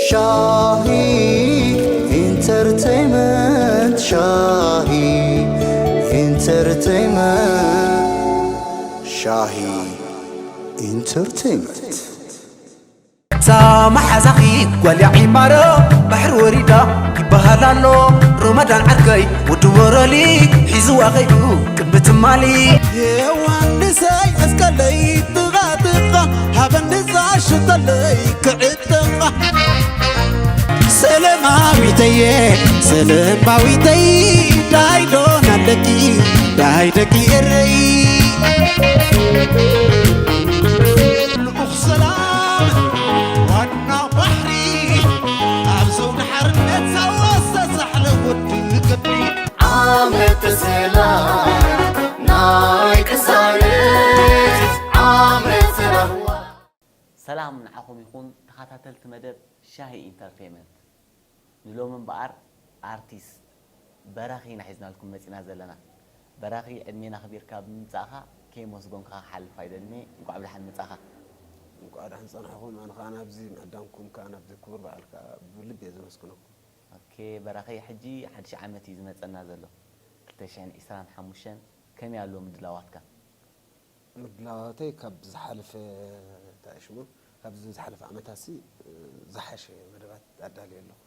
ሻሂ ኢንተርቴይመንት፣ ሻሂ ኢንተርቴይመንት፣ ሻሂ ኢንተርቴይመንት። ሳማ ሓዛኺ ጓል ያዒማሮ ባሕሪ ወሪዳ ይበሃል ኣሎ። ሮመዳን ዓርከይ ወዲ ወረሊ ሒዝዋ ኸይዱ ቅድሚ ትማሊ። ዮሃንሰይ እስከለይ ጥቓ ጥቓ ሃበኒ ዛሽተለይ ክዕጠቓ። ሰለማዊተየ ሰለማዊተይ ዳይ ዶን ኣለኪ ዳይ ደቂ ኤረይ። ልኡኽ ሰላም ዋና ባሕሪ ኣብ ዘውዲ ሓርነት ሳዋ ዝተሳሕለ ወዲ ልገድሪ። ዓመተ ሰላም ናይ ቅሳነት ዓመተ ራህዋ። ሰላም ንዓኹም ይኹን ተኸታተልቲ መደብ ሻሂ ኢንተርቴይመንት። ንሎሚ እምበኣር ኣርቲስት በራኺ ኢና ሒዝናልኩም መጺና ዘለና። በራኺ ዕድሜና ኣኽቢርካ ብምምጻእኻ ከየመስገንኩኻ ክሓልፍ ኣይደልን እየ። እንቋዕ ብደሓን መጻእኻ። እንቋዕ ደሓን ጸናሕኹም። ኣነ ኸኣ ናብዚ ምዕዳምኩም ከኣ ናብዚ ክቡር በዓል ከኣ ብልቢ እየ ዘመስግነኩም። ኦኬ በራኺ ሕጂ ሓድሽ ዓመት እዩ ዝመጸና ዘሎ። ክልተ ሽሕን ዕስራን ሓሙሽተን ከመይ ኣሎ ምድላዋትካ? ምድላዋተይ ካብ ዝሓለፈ እንታይ ሽሙ ካብዚ ዝሓለፈ ዓመታትሲ ዝሓሸ መደባት ኣዳልየ ኣለኹ።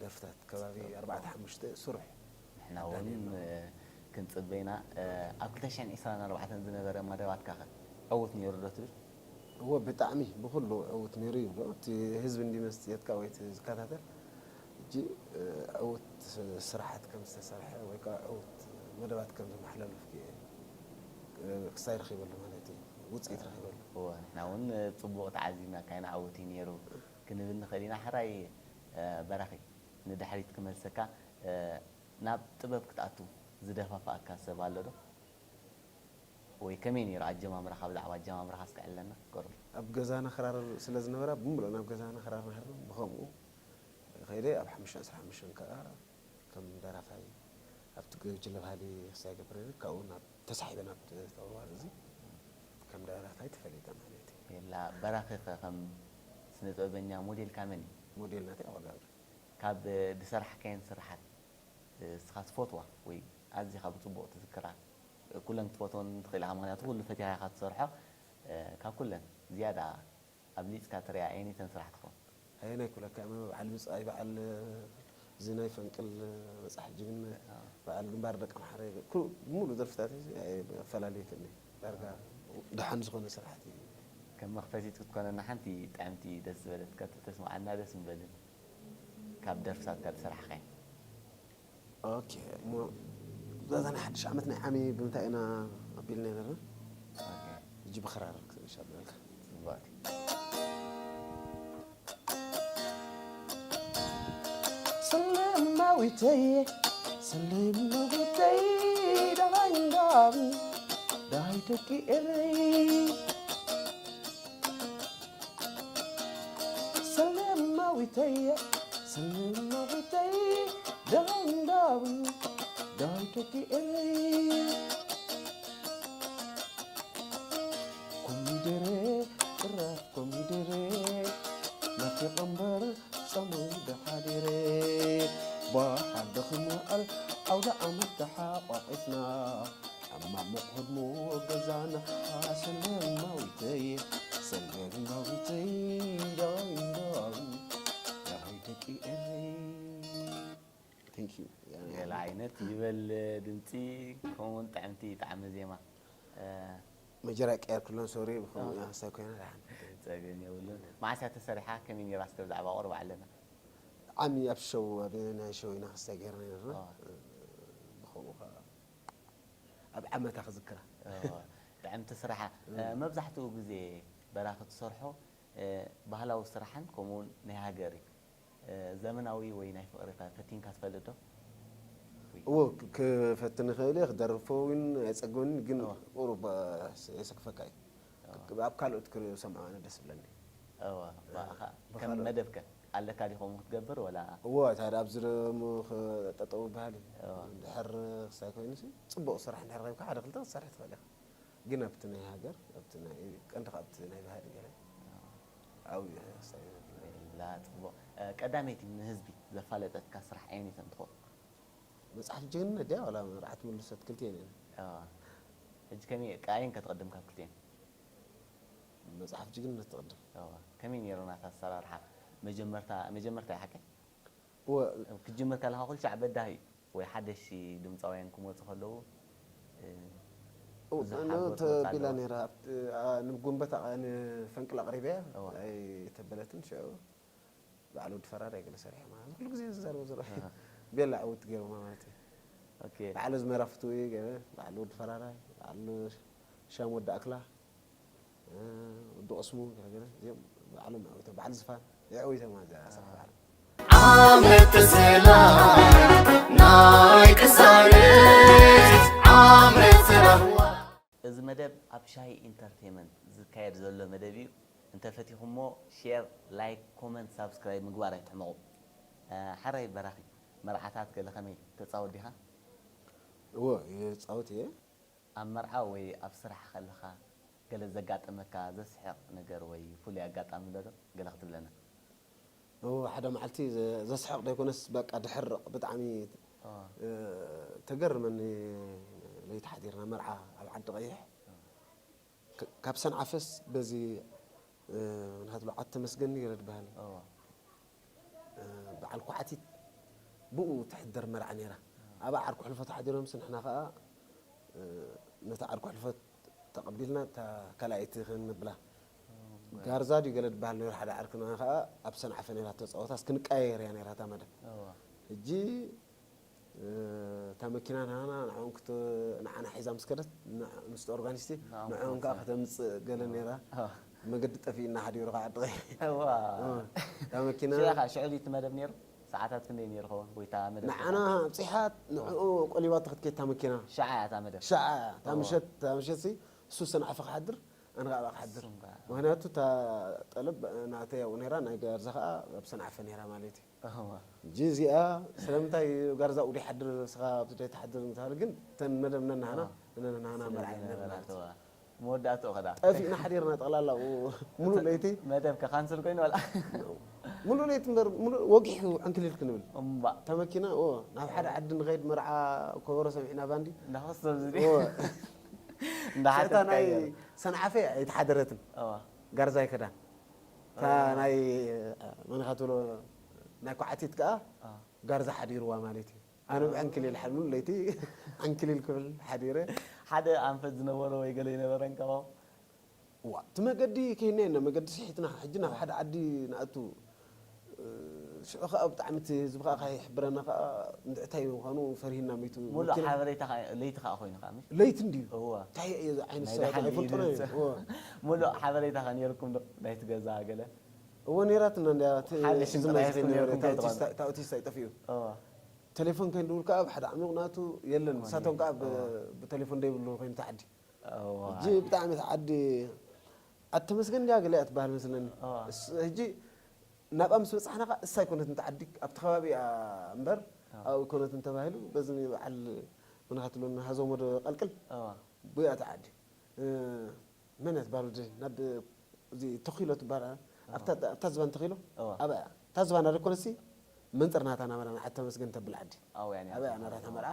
ደርፍታት ከባቢ ኣርባዕተ ሓሙሽተ ስሩሕ ንሕና እውን ኣዳልየ ኣለኹ። ክንጽበ ኢና። ኣብ ክልተ ሽሕን ዕስራን ኣርባዕተን ዝነበረ መደባትካ ኸ ዕዉት ነይሩ ዶ ትብል? እወ ብጣዕሚ ብኹሉ ዕዉት ነይሩ ይብሎ እቲ ህዝቢ እንዲ መስትየትካ ወይ እቲ ዝከታተል ሕጂ ዕዉት ስራሓት ከም ዝተሰርሐ ወይ ከዓ ዕዉት መደባት ከም ዘመሓላለፍኩ እየ ክሳይ ረኺበሉ ማለት እዩ ውፅኢት ረኺበሉ። እወ ንሕና እውን ፅቡቕ ተዓዚብናካ ኢና ዕዉት እዩ ነይሩ ክንብል ንኽእል ኢና። ሕራይ በራኺ ንድሕሪት ክመልሰካ ናብ ጥበብ ክትኣቱ ዝደፋፍኣካ ሰብ ኣሎ ዶ? ወይ ከመይ ነይሩ ኣጀማምራኻ ብዛዕባ ኣጀማምራኻ እስከ ዕለና ቁሩብ። ኣብ ገዛና ክራር ስለ ዝነበራ ብምሉእ ናብ ገዛና ክራር ናህርና ብኸምኡ ከይደ ኣብ ሓሙሽተ ዓሰርተ ሓሙሽተ ከዓ ከም ደራፋይ ኣብቲ ጉጅለ ባህሊ ክሳይ ገብረ ካብኡ ናብ ተሳሒበ ናብ ተወርዋር እዚ ከም ደራፋይ ተፈሊጠ ማለት እዩ። የላ በራኺ ከ ከም ስነ ጥበበኛ ሞዴልካ መን እዩ? ሞዴል ናተይ ኣወጋብር። ካብ ዝሰራሕካየን ስራሓት እስኻ ትፈትዋ ወይ ኣዚኻ ብፅቡቕ ትዝክራ? ኩለን ክትፈትወን ትኽእል ኢኻ፣ ምኽንያቱ ኩሉ ፈቲኻ ኢኻ ትሰርሖ። ካብ ኩለን ዝያዳ ኣብሊፅካ ትሪኣ ኣየነይተን ስራሕ ትኸውን? ኣየናይ ኩለካ እሞ በዓል ብፃይ በዓል እዚ ናይ ፈንቅል በፃሕ ጅግነት በዓል ግንባር ደቂ ኣምሓረ ኩ- ሙሉ ደርፍታት እዚ ኣፈላለየክኒ ዳርጋ ደሓን ዝኾነ ስራሕቲ እዩ። ከም መኽፈቲት ክትኮነና ሓንቲ ጥዕምቲ ደስ ዝበለትካ ተስማዓና ደስ ምበልን ካብ ደርፍታትካ ዝሰራሕኻዮ። ኦኬ እሞ እዛ ናይ ሓድሽ ዓመት ናይ ዓሚ ብምንታይ ኢና ኣቢልና ነርና? ኦኬ። ሕጂ ብኽራር ክሻብለልካ። ጽቡቕቲ። ሰለማዊተይ ሰለማዊተይ ዳይ እንዳብ ዳይ ደቂ ኤረይ ሰለማዊተይ ሰለማዊተይ ዳይ እንዳብ ዳይ ደቂ ኤረይ ኮሚደረ ጥራፍ ኮሚደረ ናፊቐ እምበር ጸሙይ ዶ ሓዲረ ባሓደ ክምውዓል ዓውደ ዓመት ተሓቋቒፍና ኣማሙቕ ህድሞ ገዛና ሰለማዊተይ ሰለማዊተይ ዳይ እንዳብ ዳይ ደቂ ኤረይ። Thank you። ገለ ዓይነት ይበል ድምፂ ከምኡውን ጥዕምቲ ጣዕመ ዜማ። መጀራ ቀየር ክሎን ሶሪ ብኸምኡ ኢና ክሳይ ኮይና ደሓን። ጸገም የብሉን። መዓስ እያ ተሰሪሓ? ከመይ ነይራ? እስከ ብዛዕባ ቁሩብ ኣዕለና። ዓሚ ኣብ ሸው ኣብ ናይ ሸው ኢና ክሳይ ገይርና ነርና። ብኸምኡ ከዓ ኣብ ዓመታ ክዝክራ። ጥዕምቲ ስራሓ። መብዛሕትኡ ግዜ በራኺ ትሰርሖ ባህላዊ ስራሕን ከምኡውን ናይ ሃገር እዩ። ዘመናዊ ወይ ናይ ፍቕሪ ከ ፈቲንካ ትፈልጥ ዶ? እዎ፣ ክ- ክፈትን ይኽእል እየ፣ ክደርፎ እውን ኣይጸግበንን፣ ግን እዎ። ቁሩብ፣ እ፣ ስ- የሰክፈካ እዩ። እዎ። ክ- ኣብ ካልኦት ክሰምዖ ኣነ ደስ ይብለኒ። እዎ፣ እ፣ ብኣኻ ከም ብኻልኦት። መደብከ ኣለካ ዲኹም ክትገብር ወላ? እዎ፣ ታዲያ ኣብዚ ደሞ ኽ- ጠጠው በሃል እዩ። እዎ። ድሕር ክሳይ ኮይኑ ሲ፣ ጽቡቕ ስራሕ እንድሕር ረኺብካ ሓደ ክልተ ክትሰርሕ ትኽእል ኢኻ። ግን ኣብቲ ናይ ሃገር፣ ኣብቲ ናይ ቀንዲ ኣብቲ ናይ ባህሊ ገለ ዓብዩ ክሳይ ይነብር። ላ ጽቡቕ። ቀዳመይቲ ንህዝቢ ዘፋለጠትካ ስራሕ ኣየነይተን ትኸውን? መጽሓፍ ጅግንነት ድያ ዋላ መርዓት ምልሰት ክልቲኤን እየን። ሕጂ ከመይ ኣየን ከትቐድም ካብ ክልቲኤን? መጽሓፍ ጅግንነት ትቕድም። ከመይ ነይሩ ናታ ኣሰራርሓ? መጀመርታ መጀመርታ ይሓቀ እወ ክትጅምር ከለኻ ኩሉ ሻዕ በዳሂ ወይ ሓደሽቲ ድምፃውያን ክመፁ ከለዉ ተቢላ ነራ ንጉንበት ንፈንቅል ኣቕሪበያ ኣይተበለትን ሽዑ በዓል ወዲ ፈራዳይ ገለ ሰሪሐ ማለት ኩሉ ግዜ ዝዛረቡ ዝረ ቤላ ዕውት ገይሮማ ማለት እዩ። በዓል ዝመራ ፍትው እዩ ገለ በዓል ወዲ ፈራዳይ በዓል ሻም ወዲ ኣክላ ወዲ ቅስሙ ገለ ገለ እዚኦም በዓሎም ዕዊቶም በዓል ዝፋን የዕዊቶም ማለት እያ ሰሪሐ በዓል ዓመት ሰላም ናይ ቅሳነት ዓመት ራህዋ እዚ መደብ ኣብ ሻሂ ኢንተርቴመንት ዝካየድ ዘሎ መደብ እዩ። እንተፈቲኹሞ ሼር፣ ላይክ፣ ኮመንት፣ ሳብስክራይብ ምግባር ኣይትሕመቑ። ሓራይ በራኺ መርዓታት ገለ ከመይ ተጻወት ዲኻ? እወ ይጻወት እየ። ኣብ መርዓ ወይ ኣብ ስራሕ ከለኻ ገለ ዘጋጠመካ ዘስሕቕ ነገር ወይ ፍሉይ ኣጋጣሚ ኣሎ ዶ? ገለ ክትብለና? እወ ሓደ መዓልቲ ዘስሕቕ ዘይኮነስ በቃ ድሕር ብጣዕሚ ተገርመኒ ለይቲ ሓዲርና መርዓ ኣብ ዓዲ ቀይሕ ካብ ሰንዓፈስ በዚ ምክንያቱ ዓዲ ተመስገን ይረድ በሃል በዓል ኳዕቲት ብኡ ትሕደር መርዓ ነይራ ኣብኣ ዓርኩ ሕልፈት ሓዲሮምስ ንሕና ከዓ ነታ ዓርኩ ሕልፈት ተቐቢልና እታ ካልኣይቲ ክንብላ ጋርዛ ድዩ ገለ ዝበሃል ነይሩ ሓደ ዓርክና ከዓ ኣብ ሰንዓፈ ነይራ ተፃወታስ ክንቀያየር እያ ነይራ እታ መደብ ሕጂ እታ መኪና ናና ንዕኦም ክት ንዓና ሒዛ ምስ ከደት ምስቲ ኦርጋኒስቲ ንዕኦም ከዓ ከተምፅእ ገለ ነይራ መገዲ ጠፊእና ሓዲሩ ከዓ ዓዲ ቀይሕ እዋ እታ መኪና እዚኣ ከዓ ሽዑ ድዩ እቲ መደብ ነይሩ? ሰዓታት ክንደይ ነይሩ ኸውን? ወይ እታ መደብ ንዓና ኣብፂሓ ንዕኡ ቆሊባቶ ክትከይድ እታ መኪና ሸዓ እያ እታ መደብ ሸዓ እያ እታ ምሸት እታ ምሸት ሲ እሱ ሰንዓፈ ክሓድር ኣነ ከዓ ኣብኣ ክሓድር እሱም ከዓ ምክንያቱ እታ ጠለብ ናተይ ኣብኡ ነይራ ናይ ገርዛ ከዓ ኣብ ሰንዓፈ ነይራ ማለት እዩ እዋ ሕጂ እዚኣ ስለምንታይ ጋርዛ ኡዲ ሓድር ስኻ ኣብቲ ደይ ትሓድር ምትባል ግን እተን መደብ ነናህና ነናህና መርዓ ይነበራት መወዳእትኡ ከዳ ጠፊእና ሓዲርና ጠቕላላ ሙሉእ ለይቲ መደብ ከካንስል ኮይኑ ወላ ሙሉእ ለይቲ እምበር ሙሉእ ወጊሑ ዕንክሊል ክንብል እምባ ተመኪና ኦ ናብ ሓደ ዓዲ ንኸይድ መርዓ ኮበሮ ሰሚዕና ባንዲ እንዳኸሰብ ዝዲ እንዳሓተት ናይ ሰንዓፈ ኣይተሓደረትን ጋርዛይ ከዳን እታ ናይ መን ኢኻ ትብሎ ናይ ኳዕቲት ከኣ ጋርዛ ሓዲርዋ ማለት እዩ። ኣነ ብዕንክሊል ሓሉ ለይቲ ዕንክሊል ክብል ሓዲረ። ሓደ ኣንፈት ዝነበሮ ወይ ገለ ይነበረን ከማው? እዋ እቲ መገዲ ከይድና ኢና መገዲ ስሒትና ሕጂ ናብ ሓደ ዓዲ ንኣቱ ሽዑ ከዓ ብጣዕሚ እቲ ህዝቢ ከዓ ከይሕብረና ከዓ እንድዕታይ ምዃኑ ፈሪህና ሚቱ ሙሉእ ሓበሬታ ለይቲ ከዓ ኮይኑ ከዓ ምሽ ለይቲ እንድዩ እዋ እንታይ ዓይነት ሰብ ኣይፈልጦና እዩ ሙሉእ ሓበሬታ ከ ነይርኩም ዶ ናይቲ ገዛ ገለ እወ ነይራትና እንድያ ታኦቲስት ኣይጠፍኡ ቴሌፎን ከይንድውል ከዓ ኣብ ሓደ ዓሚቕ ናቱ የለን ንሳቶም ከዓ ብቴሌፎን ደይብሉ ኮይኑ ተዓዲ ሕጂ ብጣዕሚ ተዓዲ ኣተመስገን እንድያ ገለ እያ ትበሃል መስለኒ ሕጂ ናብኣ ምስ በፃሕና ከዓ እሳ ኣይኮነትን ተዓዲ ኣብቲ ከባቢ እያ እምበር ኣብኡ ኣይኮነትን ተባሂሉ በዚ በዓል ምናኻትሎ ንሃዞም ወደ ቀልቅል ብያ ተዓዲ መን እያ ትበሃል ወዲ ናብ እዚ ተኺሎ ትበሃል ኣብታ ዝባን ተኺሎ ኣብያ እታ ዝባን ኣደ ኮነሲ መንፅር ናታ ናበላ ንዓዲ ተመስገን ተብል ዓዲ ኣብያ ናታ ተመርዓ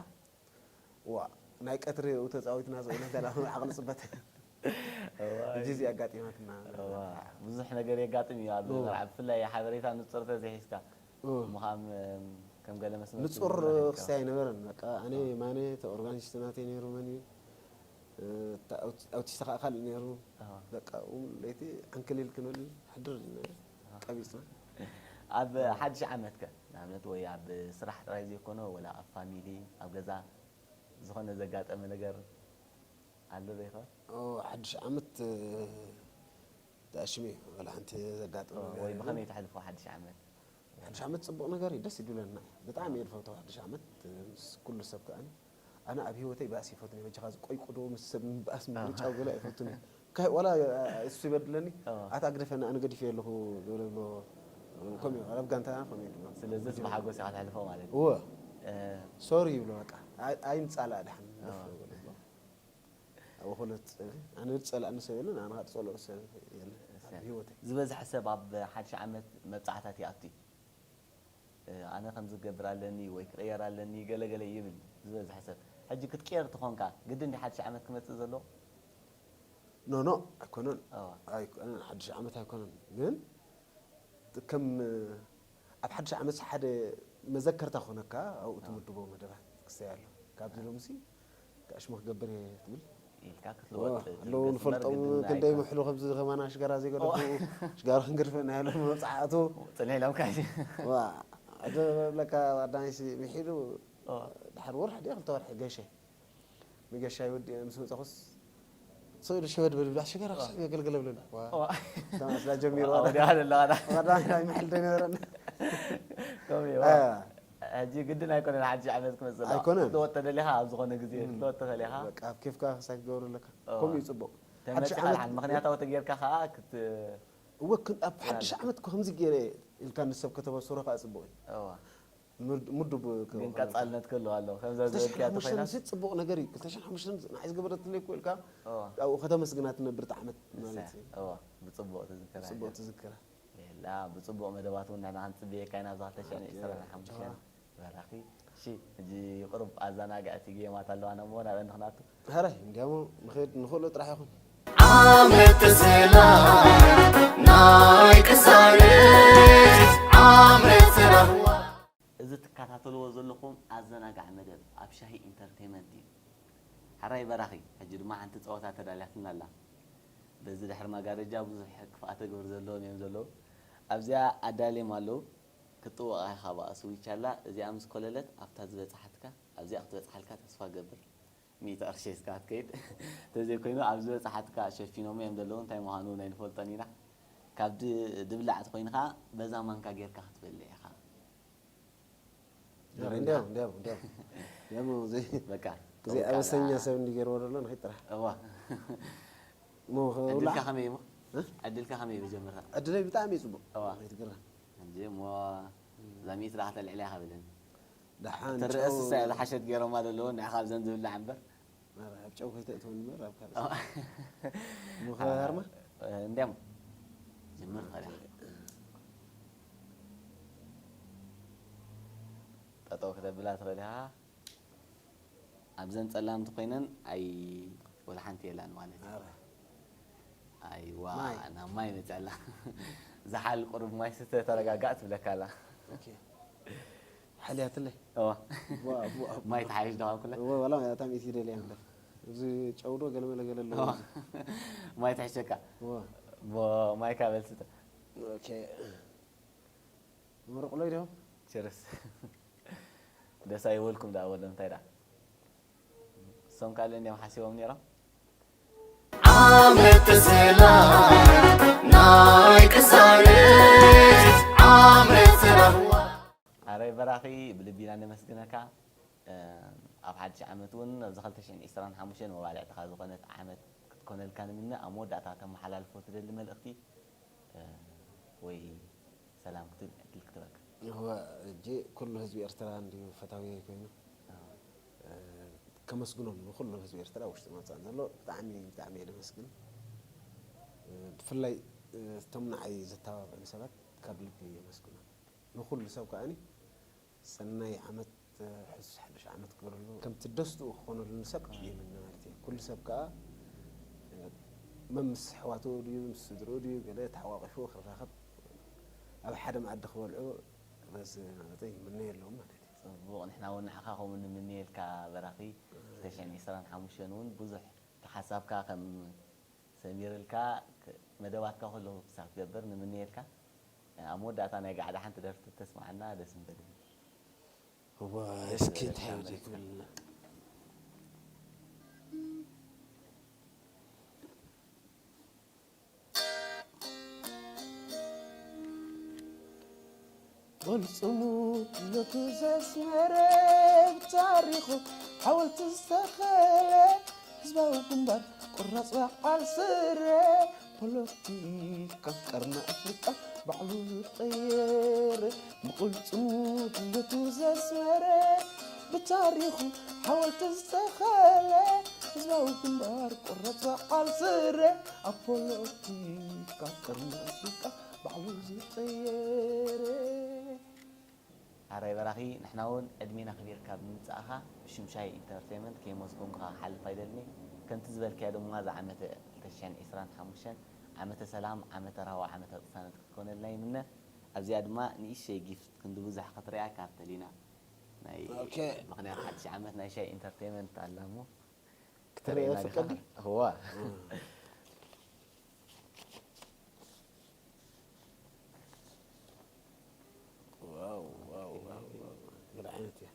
ዋ ናይ ቀትሪ ው ተፃዊትና ዝውነ ተላ ዓቕሊ ፅበት ሕጂ እዚ ኣጋጢማትና ብዙሕ ነገር የጋጥም እዩ ኣብ መርዓ ብፍላይ ሓበሬታ ንፁር ተዘይሒዝካ ምዃም ከም ገለ መስመር ንፁር ክስታይ ኣይነበረን በቃ ኣነ ማነ ተኦርጋኒስት ናተይ ነይሩ መን እዩ ኣውቲስታ ከዓ ካልእ ነይሩ በቃ ለይቲ ዕንክሊል ክንብል ሕድር ቀቢፅና ኣብ ሓድሽ ዓመትከ ንኣብነት ወይ ኣብ ስራሕ ጥራይ ዘይኮነ ወላ ኣብ ፋሚሊ ኣብ ገዛ ዝኾነ ዘጋጠመ ነገር ኣሎ ዶ ይኸውን? ሓድሽ ዓመት ተኣሽሙ እዩ ወላ ሓንቲ ዘጋጥመ ወይ ብኸመይ ተሕልፎ ሓድሽ ዓመት? ሓድሽ ዓመት ፅቡቕ ነገር እዩ ደስ ይድብለና ብጣዕሚ እየ ዝፈትዎ ሓድሽ ዓመት ምስ ኩሉ ሰብ ከኣኒ ኣነ ኣብ ህይወተይ ባእሲ ይፈትኒ በጃኻ ዝቆይቁዶ ምስ ሰብ ምባእስ ምርጫው ገለ ኣይፈቱን እዩ ዋላ እሱ ይበድለኒ ኣታ ግደፈኒ ኣነ ገዲፈ ኣለኹ ዝብለ ኣሎ ከምኡ ኣብ ጋንታ ከምኡ ድማ ስለዚ እቲ ብሓጎስ ኢኻ ተሕልፎ ማለት እዩ እወ ሶሪ ይብሎ በቃ ኣይንጻላእ ድሓን ኣብኡ ኮነ ኣነ ዝጸላእኒ ሰብ የለን ኣነ ዝጸልኦ ሰብ የለን ኣብ ህይወተይ ዝበዝሐ ሰብ ኣብ ሓድሽ ዓመት መብጻዕታት ይኣቱ እዩ ኣነ ከምዚ ክገብር ኣለኒ ወይ ክቕየር ኣለኒ ገለ ገለ ይብል ዝበዝሐ ሰብ። ሕጂ ክትቅየር ተኾንካ ግድን ድዩ ሓድሽ ዓመት ክመጽእ ዘለዎ? ኖ ኖ ኣይኮነን። እዋ። ኣይኮነን ሓድሽ ዓመት ኣይኮነን ግን ከም ኣብ ሓድሽ ዓመት ሓደ መዘከርታ ኮነካ ኣብኡ ትምድቦ መደባት ክስተይ ኣሎ። ካብዚ ሎምሲ ኣሽሙ ክገብር እየ ትብል ኢልካ ክትልወጥ ኣለዉ ንፈልጦም ክንደይ ምሕሉ ከምዚ ከማና ሽጋራ ዘይገደፉ ሽጋራ ክንገድፈና ያለ መብፅዓቱ ጽንሕ ኢሎም ካዚ ዋ ለካ ቀዳማይ ምሒሉ ድሓር ወርሒ ድየ ክልተ ወርሒ ገሸ ንገሻ ይወዲ ምስ መፀኹስ ሰው ኢሉ ሸወድ በል ብላ ሽጋራ ክስሕብ የገልገለ ብለኒ ስላ ጀሚሩ ወዲያ ኣለና ቀዳማይ ምሕል ዘይነበረና ከምኡ ሕጂ ግድን ኣይኮነን ሓድሽ ዓመት ክመፅእ ኣይኮነን። ክትወጥ ተደሊኻ ኣብ ዝኾነ ግዜ ክትወጥ ተደሊኻ በቃ ኣብ ኬፍካ ክሳይ ክገብሩ ኣለካ ከምኡ እዩ ፅቡቅ ሓድሽ ተመፅኻ ዓመት ድሓን ምክንያታዊ ተጌርካ ከዓ ክት እወ ክን- ኣብ ሓድሽ ዓመት እኮ ከምዚ ገይረ ኢልካ ንሰብ ከተበስሮ ከዓ ፅቡቅ እዩ እዋ ምድ- ምዱብ ግን ቀፃልነት ክህልዎ ኣለዎ ከምዛ ዝበልክያ ክልተሽሓሙሽተ ተኮይና ንሲ ፅቡቅ ነገር እዩ ክልተሽሓሙሽተ ንዓይ ዝገበረትለይ እኮ ኢልካ እዋ ኣብኡ ከተመስግና ትነብር ጣዕመት ማለት እዩ እዋ ብፅቡቅ ትዝከራ ፅቡቅ ትዝክራ ላ ብፅቡቅ መደባት እውን ንሕና ክንፅብየካ ኢና ኣብዛ ክልተ ሽሕን ዕስራን ሓሙሽተን በራኺ እሺ ሕጂ ቁሩብ ኣዘናግዕቲ ጌማት ኣለዋ ነሞ ናብአን ንክናቱ ሀረ እንዲያሞ ንኸይድ ንኽእሎ ጥራሕ ይኹን ዓመት ሰላም ናይ ቅሳነት ዓመት ራህዋ እዚ ትከታተልዎ ዘለኹም ኣዘናጋዒ መደብ ኣብ ሻሂ ኢንተርቴይመንት እዩ። ሕራይ በራኺ ሕጂ ድማ ሓንቲ ፀወታ ተዳልያትና ኣላ። በዚ ድሕሪ መጋረጃ ብዙሕ ክፍኣተ ግብሪ ዘለዎም እዮም ዘለዉ። ኣብዚኣ ኣዳልዮም ኣለዉ። ክትጥወቓ ኢኻ ብኣ ስዊች ኣላ። እዚኣ ምስ ኮለለት ኣብታ ዝበፅሓትካ ኣብዚኣ ክትበፅሓልካ ተስፋ ገብር። ሚእቲ ቅርሺ ሒዝካ ክትከይድ ተዘይኮይኑ ኣብ ዝበፅሓትካ ሸፊኖሞ እዮም ዘለዉ እንታይ ምዃኑ ናይ ንፈልጦን ኢና። ካብ ድብላዕ ተኮይኑ ከዓ በዛ ማንካ ጌርካ ክትበልዕ ኢኻ። እንዲያው እንዲያው እንዲያው እንዲያው ዘይ በቃ እዚ ኣበሰኛ ሰብ እንዲገርዎ ዘሎ ንኸይድ ጥራሕ እዋ ሞ ከብላ ዕድልካ ከመይ እዩ ዕድልካ ከመይ እዩ መጀመርታ ዕድለይ ብጣዕሚ እዩ ፅቡቅ እዋ ይትግራ እንጂ እሞ እዛ ሚእቲ ዳኣ ተልዕልያ ከብልን ደሓን ትርአስ እሳ እያ ዝሓሸት ገይሮማ ዘለዉ ንዕኻ ኣብዘን ዝብላዕ እምበር ኣብ ጨው ከይተእትወኒ እምበር ኣብ ካልእ ምኸርማ እንዲያም ጅምር ኸዳ ጠጠው ክተብላ ትኽእል ኢኻ ኣብዘን ጸላምቲ ኮይነን ኣይ ወላ ሓንቲ የላን ማለት እዩ ኣይዋ ማይ። ናብ ማይ መፅኣላ ዝሓል ቁሩብ ማይ ስተ ተረጋጋእ ትብለካ ኣላ ሓልያትለይ እዋ ማይ ተሓይሽ ደኻኩለ ወላ እታ ሚእቲ ደልያ እምበር እዚ ጨውዶ ገለመለ ገለ ኣለዎ ማይ ተሕሸካ ማይካ በልስተ መርቕሎይ ዶ ቸርስ ደስ ኣይበልኩም ደኣ በሎም እንታይ ደኣ እሶም ካልእ እንዲዮም ሓሲቦም ነይሮም ዓመት ሰላም ናይ ቅሳነት ዓመት ራህዋ ኣረይ በራኺ ብልቢ ኢና ነመስግነካ ኣብ ሓድሽ ዓመት እውን ኣብዚ ክልተ ሽሕን ዕስራን ሓሙሽተን መባልዕትኻ ዝኾነት ዓመት ክትኮነልካ ንምነ ኣብ መወዳእታ ተመሓላልፎ ትደሊ መልእኽቲ ወይ ሰላም ክትብል ዕድል ክትበካ እወ እጂ ኩሉ ህዝቢ ኤርትራ እንድዩ ፈታዊ ኮይኑ ከመስግኖም ንኩሉ ህዝቢ ኤርትራ ውሽጢ መውፃእን ዘሎ ብጣዕሚ ብጣዕሚ እየ ደመስግን ብፍላይ እቶም ንዓይ ዘተባብዑኒ ሰባት ካብ ልቢ የመስግኖም ንኩሉ ሰብ ከዓኒ ሰናይ ዓመት ሕሱስ ሓድሽ ዓመት ክበረሉ ከምቲ ደስትኡ ክኾነሉ ንሰብ ይምነ ማለት እዩ ኩሉ ሰብ ከዓ መምስ ኣሕዋትኡ ድዩ ምስ ስድርኡ ድዩ ገለ ተሓቋቂፉ ክራኸብ ኣብ ሓደ መኣዲ ክበልዑ በዚ መቐፀ ይምነየሎም ማለት እዩ። ፅቡቕ ንሕና እውን ንዓኻ ከምኡ ንምንየልካ በራኺ ክልተ ሽሕን ዕስራን ሓሙሽተን እውን ብዙሕ ተሓሳብካ ከም ሰሚርልካ መደባትካ ኩሉ ክሳብ ትገብር ንምንየልካ ኣብ መወዳእታ ናይ ጋዕዳ ሓንቲ ደርፊ ተስማዓና ደስ ምበለኒ እዋ እስኪ እንታይ ወዲእ ክብልና ቅልጽሙ ክብለቱ ዘስመረ ብታሪኹ ሓወልቲ ዝተኸለ ህዝባዊ ግንባር ቁራፅ በዓል ስረ ፖለቲካ ቀርኒ ኣፍሪቃ ባዕሉ ዝቀየረ ብቅልጽሙ ክብለቱ ዘስመረ ብታሪኹ ሓወልቲ ዝተኸለ ህዝባዊ ግንባር ቁራፅ በዓል ስረ ኣብ ፖለቲካ ቀርኒ ኣፍሪቃ ባዕሉ ዝቀየረ በራኺ፣ ንሕና እውን ዕድሜና ኣኽቢርካ ብምምጻእኻ ብሽም ሻሂ ኢንተርቴይመንት ከየመስገንኩኻ ክሓልፍ ኣይደልን። ከምቲ ዝበልካዮ ድማ፣ እዛ ዓመተ ክልተ ሽሕን ዕስራን ሓሙሽተን ዓመተ ሰላም፣ ዓመተ ራህዋ፣ ዓመተ ቅሳነት ክትኮነልና ይምነ። ኣብዚኣ ድማ ንእሽተይ ጊፍት ክንዲ ብዙሕ ክትሪኣ ካብ ተሊና ናይ ኦኬ። ምኽንያት ሓድሽ ዓመት ናይ ሻሂ ኢንተርቴይመንት ኣላ እሞ ክትሪኦ ክትሪኣ ፍቀዲ? እዋ። ዋው፣ ዋው፣ ዋው፣ ዋው። ገለ ዓይነት እያ።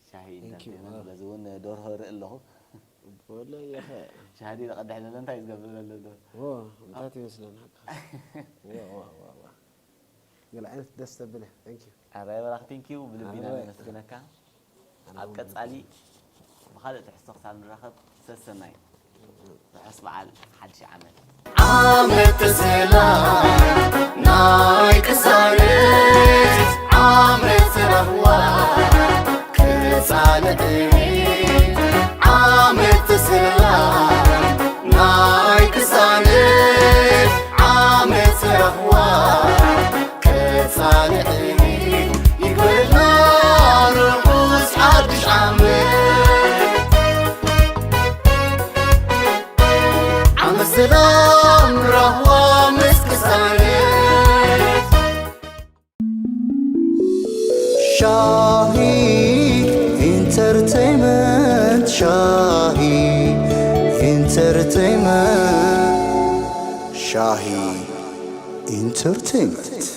ሻሂ Thank you። ኢንተርቴይመንት፣ ዋው። በዚ እውን ደርሆ እርኢ ኣለኹ። ወላሂ የኸ። ሻሂ ድዩ ዝቐድሕ ዘሎ? እንታይ እዩ ዝገብር ዘሎ ደርሆ? ዎ፣ እንታይ ትመስለና? ዋ፣ ዋ፣ ዋ፣ ዋ። ገለ ዓይነት ደስ ተብል እያ። Thank you። ኣረ በራኽ፣ ቴንኪዩ፣ ብልቢ ኢና ኣረ። ነመስግነካ። ኣነ ኣብ እውን ቀጻሊ ብኻልእ ትሕዝቶ ክሳብ ንራኸብ፣ ሰሰናዩ። ርሑስ በዓል ሓድሽ ዓመት። ዓመተ ሰላም ናይ ቅሳነት፣ ዓመተ ራህዋ ቅሳነት፣ ዓመተ ሰላም ናይ ቅሳነት፣ ዓመተ ራህዋ ቅሳነት ይግበረልና ርሑስ ሓድሽ ዓመት። ዓመት ሰላም ራህዋ ምስ ቅሳነት። ሻሂ ኢንተርቴይመንት፣ ሻሂ ኢንተርቴይመንት፣ ሻሂ ኢንተርቴይመንት።